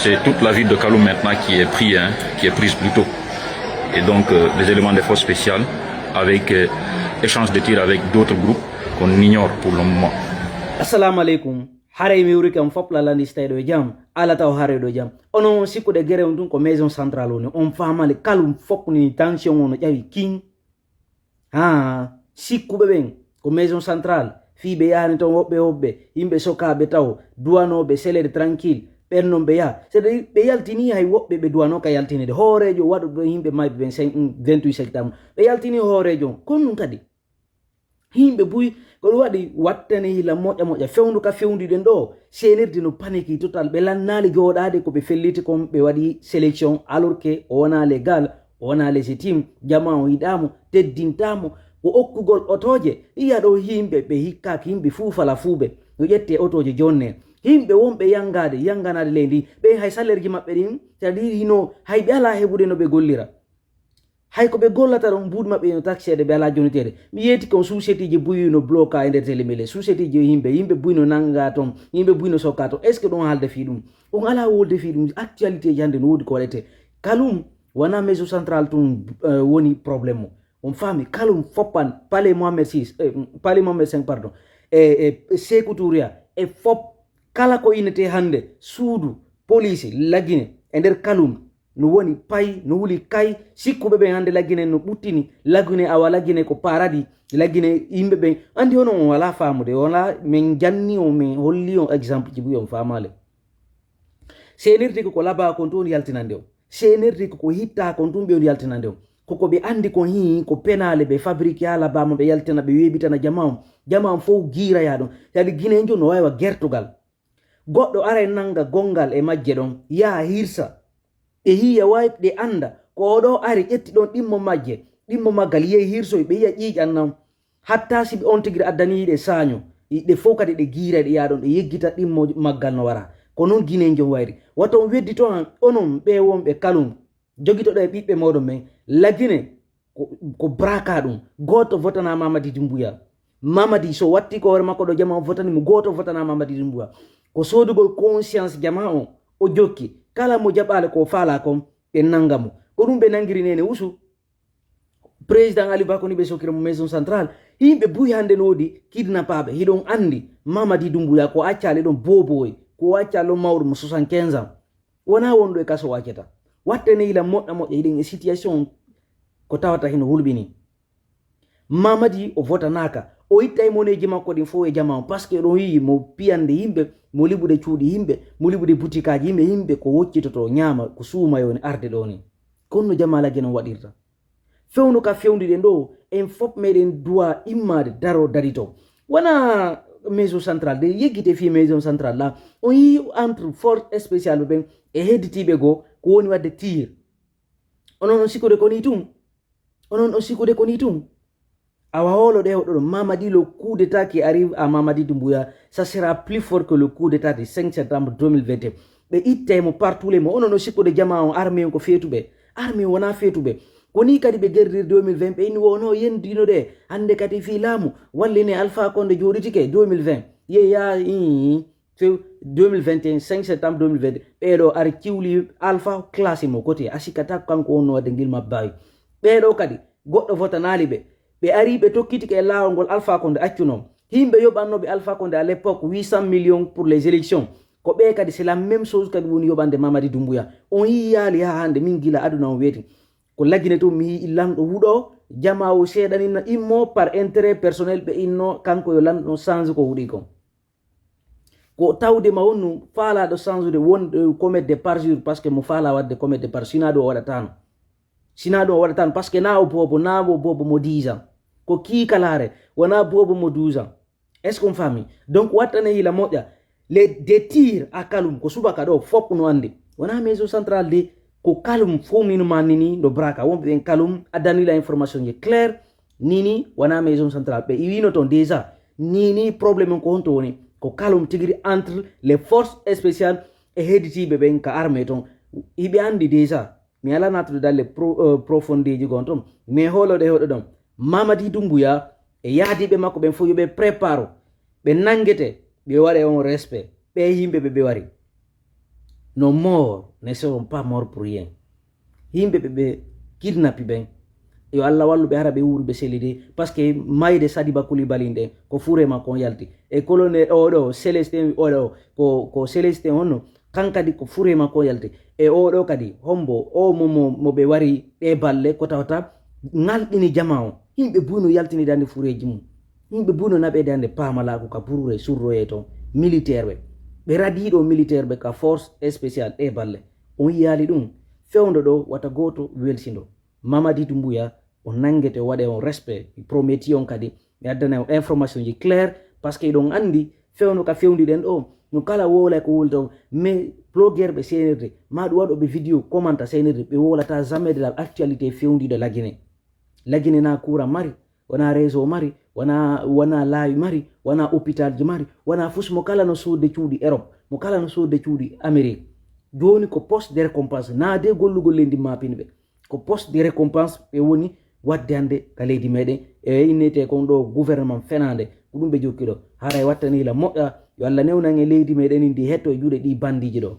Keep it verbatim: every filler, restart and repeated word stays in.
C'est toute la ville de Kaloum maintenant qui est prise, hein, qui est prise plutôt. Et donc, euh, les éléments des forces spéciales, avec euh, échange de tirs avec d'autres groupes qu'on ignore pour le moment. Assalamu alaikum. Haray mi wurike on fop lalani stayɗo e jam. Ala taw haray ɗo jam. Ono sikkude gere on tun ko maison centrale woni. On famali Kaloum fop ni tension on no ƴawi king. Ha sikkuɓe ɓen ko maison centrale. Fii ɓe yahani ton woɓɓe woɓɓe, yimɓe sokaaɓe taw, duwanooɓe selede tranquille. Ɓen non ɓe yaha. Sede ɓe yaltini hay woɓɓe ɓe duwanooka yaltinede. Hooreejo waɗuɗo yimɓe mayɓe ɓen vingt-huit septembre. Ɓe yaltini hooreejo on. Kon nun kadi. Yimɓe buy ko ɗum waɗi wattane hila moƴƴa moƴƴa. Fewndu ka fewndi ɗen ɗo. Seenirde no paniki total. Ɓe lannaali jooɗaade ko ɓe felliti kon ɓe waɗi sélection alors que o wona légal, o wona légitime. Jama o yiɗaamo, teddintaamo. Ko okkugol otooje. Iya ɗo yimɓe ɓe hikkaaki, yimɓe fuu fala fuuɓe. No ƴette otooje jonne. Yimɓe wonɓe yangaade, yanganaade leydi. Ɓe hay salerji maɓɓe ɗin, c'est-à-dire hino hay ɓe alaa heɓude no ɓe gollira. Hay ko ɓe gollata ɗon, mbuuɗi maɓɓe no takseede, ɓe alaa joniteede. Mi yeeti kon suuseteeji buy no bloka e nder telemele. Suuseteeji yimɓe, yimɓe buy no nanga ton, yimɓe buy no sokka ton. Est-ce que ɗon haalde fii ɗum? On alaa wolde fii ɗum. Actualité ji hannde no woodi ko waɗete. Kaloum wona maison centrale tun eh, woni problème o. On faami Kaloum foppan palais Mohamed six, eh, palais Mohamed cinq pardon. E, e Sékou Touria e fop kala ko innete hannde suudu, police, lagine e nder Kaloum. No woni pay no wuli kay. Sikkuɓe ɓen hannde laggine no ɓuttini. Laggine awa laggine ko paradis. Laggine yimɓe ɓen anndi hono on wala faamude wala min janni on min holli on exemple ji buy on faamale. Seenirde ko ko laba kon tun yaltinande on. Seenirde ko ko hitta kon tun ɓe on yaltinande on. Koko ɓe anndi kon hi ko penale ɓe fabrique ha labama ɓe yaltina ɓe weeɓitana jama on. Jama on fof giiraya ɗon. Sadi guinejo no wawi wa gertugal. Goɗɗo aray nanga gongal e majje ɗon yaha hirsa. Ɓe yiya wayɓe ɗe annda ko oɗo ari ƴetti ɗon ɗimmo majje. Ɗimmo maggal yiyay hirsoy ɓe yiya ƴiiƴan nan. Hatta si ɓe on tigiri addani yiɗe saaño. Ɗe fof kadi ɗe giira ɗe yaha ɗon ɗe yeggita ɗimmo maggal no wara. Ko noon guinejo wayri. Wata on weddi to han onon ɓe wonɓe Kaloum. Jogitoɗo e ɓiɓɓe moɗon men. Lagine ko, ko braka ɗum. Gooto votana Mamadi Doumbouya. Mamadi so watti ko hoore makko ɗo jama o votani mo gooto votana Mamadi Doumbouya. Ko soodugol conscience jama o o jokki. Kala mo jaɓaale ko faala kon ɓe nanga mo. Ko ɗum ɓe nangiri nene usu. Président Ali Ba ko ni ɓe sokira mo maison centrale. Yimɓe buy hannde no woodi kidnappaaɓe. Hiɗon anndi Mamadi Doumbouya ko accali ɗon booboy. Ko accali ɗon mawɗo mo soixante-quinze ans. Wona wonɗo e kaso o accata. Watte ne yila moƴƴa moƴƴa hiɗen e situation ko tawata hino hulɓini. Mamadi o votanaaka. O ittay moneeji makko ɗin fof e jama on. Parce que ɗon yiyi mo piyande yimɓe, mo liɓude cuuɗi yimɓe, mo liɓude butikaaji yimɓe, yimɓe ko woccitoto ñaama ko suuma yoni arde ɗo ni. Kono no jama lagge non waɗirta. Fewndo ka fewndi ɗen ɗo en fof meɗen duwa immade daro darito. Wona maison centrale de yeggite fi maison centrale la on yi entre force spéciale ɓen e hedditiɓe goo ko woni wadde tir. Onon on sikkude ko ni tun. Onon on sikkude ko ni tun. Awa holo ɗe hoɗo ɗon Mamadi le coup d'état qui arrive à Mamadi Doumbouya, ça sera plus fort que le coup d'état du cinq septembre deux mille vingt et un. Ɓe ittay mo par tous les mots. Onon on sikkude jama on armée on ko feetuɓe. Armée wona feetuɓe. Ko ni kadi ɓe gerdir deux mille vingt ɓe inni wono yendino ɗe hannde kadi fii laamu walline Alpha Condé jooɗitike deux mille vingt yeya ii. Few deux mille vingt et un cinq septembre deux mille vingt ɓeeɗo ari ciwli Alpha classe mo kote asikata kanko wonno wadde ngil mabbawi. Ɓeeɗo kadi goɗɗo votanaali ɓe. Ɓe ari ɓe tokkitike e laawol ngol Alpha Condé accuno. Yimɓe yoɓannoɓe Alpha Condé à l'époque huit cent millions pour les élections. Ko ɓe kadi c'est la même chose kadi woni yoɓande Mamadi Doumbouya. On yiyaali ha hannde min gila aduna on weeti. Ko lagine tun mi yii lanɗo wuɗo jama o seeɗanino immo par intérêt personnel ɓe inno kanko yo lanɗo change ko wuɗi kon. Ko tawde ma wonnu faalaɗo change de won comète de parjure parce que mo faala wadde comète de parjure sina ɗum o waɗatano. Sina ɗum o waɗatano parce que na o boobo na o boobo mo dix ans. Ko kiikalare wona boobo mo douze ans. Est ce qu'on faami? Donc wattane hila moƴƴa. Les des tirs à Kaloum ko subaka ɗo fof no andi wona maison centrale de. Ko Kaloum fof mino mannini no braka wonɓe ɓen Kaloum addani la information je claire. Nini wona maison centrale ɓe iwino ton déjà. Nini problème on ko honto woni? Ko Kaloum tigiri entre les forces spéciales e hedditiɓe ɓen ka armée ton. Hiɓe andi déjà. Mi ala natude dalle pro, uh, profondeji gon ton mais holode hoɗo ɗon. Mamadi Doumbouya e yaadiɓe makko ɓen fof yoɓe préparo. Ɓe nangete ɓe waɗe on respect ɓe yimɓe ɓe ɓe wari. No mort ne seront pas morts pour rien. Yimɓe ɓe ɓe kidnapi ɓen, yo Allah wallu ɓe, hara ɓe wuuri ɓe selide. Parce que mayde Sadiba Koulibaly nden ko fure makko on yalti. E colonel oɗo Célestin oɗo ko, ko Célestin on no, kan kadi ko fure makko on yalti. E oɗo kadi hombo o mo, mo, mo ɓe wari ɗe balle ko tawata ngalɗini jama on. Yimɓe buy no yaltinide hande fureji mum. Yimɓe buy no naɓede hande pamalaaku ka burure surroye ton militaire ɓe. Ɓe radiɗo militaire ɓe ka force spéciale ɗe balle. On yiyaali ɗum. Fewndo ɗo wata gooto welsindo. Mamadi Doumbouya o nangete, o waɗe on respect. Mi prometi on kadi, mi addana on information ji claire, parce que iɗon andi fewndo ka fewndi ɗen ɗo. No kala wowlay ko wowlita on, mais blogueur ɓe seenirde, ma ɗum waɗo ɓe vidéo commenta seenirde, ɓe wowlata jamais de la actualité fewndiɗo Lagine. Lagine na courant mari, wona réseau mari, wona, wona laawi mari, wona hôpital ji mari, wona fus mo kala no sodde cuuɗi Europe, mo kala no sodde cuuɗi Amérique. Joni ko poste de récompense, na de gollugol leydi mapini ɓe. Ko poste de récompense ɓe woni wadde hande ka leydi meɗen. E innete kon ɗo gouvernement fenande, ko ɗum ɓe jokki ɗo. Haray wattani hila moƴƴa, yo Allah newnan e leydi meɗen ndi hetto e juuɗe ɗi bandiji ɗo.